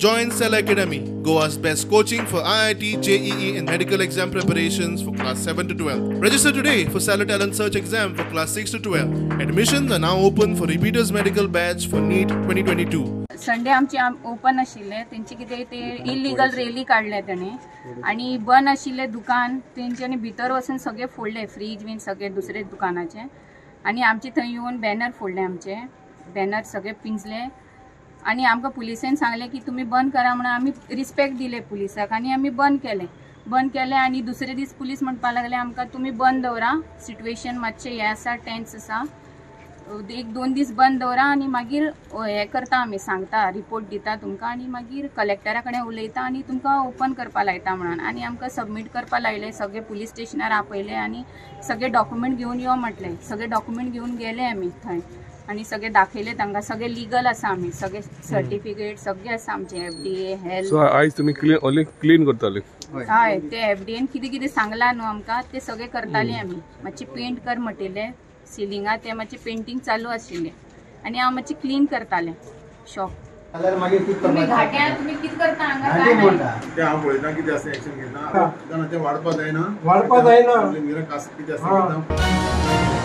Join Cell Academy, Goa's best coaching for IIT, JEE and medical exam preparations for class 7 to 12. Register today for Cellar Talent Search exam for class 6 to 12. Admissions are now open for repeaters medical batch for NEET 2022. Sunday आमचे open आशिल्ले, तेंचे कितें ते illegal रेली काडले तेणे आनी बंद आशिल्ले दुकान तेंच्यांनी भितर वचून सगळे फोडले, फ्रीज बीन सगळे दुसरे दुकानाचे, आनी आमचे थंय येवन बॅनर फोडले, आमचे बॅनर सगळे पिंजले आनी आमकां पुलिसेन सांगलें की तुमी बंद करा म्हणून. आमी रिस्पेक्ट दिले पुलिसाक आनी आमी बंद केलें. बंद केलें आनी दुसरे दीस पुलीस म्हणपाक लागले आमकां तुमी बंद दवरा, सिट्युएशन मातशें हें आसा, टेन्स आसा, एक दोन दीस बंद दवरा आनी मागीर हें करता आमी, सांगता, रिपोर्ट दिता तुमकां आनी मागीर कलेक्टरा कडेन उलयता आनी तुमकां ओपन करपा लायता म्हणून. आनी आमकां सबमीट करपा लायले, सगळे पुलीस स्टेशनार आपयले आनी सगळे डॉक्युमेंट घेवन यो म्हटलें. सगळे डॉक्युमेंट घेवन गेले आमी थंय आनी सगळे दाखयले तांकां, सगळे लिगल आसा आमी, सगळे सर्टिफिकेट सगळे आसा आमचे, FDA health. आयज तुमी क्लीन ओनली क्लीन करताले? हय, ते एफडीएन कितें कितें सांगलां न्हू आमकां ते सगळे करताले आमी. मातशें पेंट कर म्हटिल्लें सिलिंगा, ते मातशें पेंटींग चालू आशिल्लें आनी हांव मातशें क्लीन करतालें शॉप. तुमी घाट्या तुमी कितें करता हांगा? काय ते हांव पळयता कितें आसा, एक्शन घेता, ते वाडपा जायना, वाडपा जायना, कितें आसा.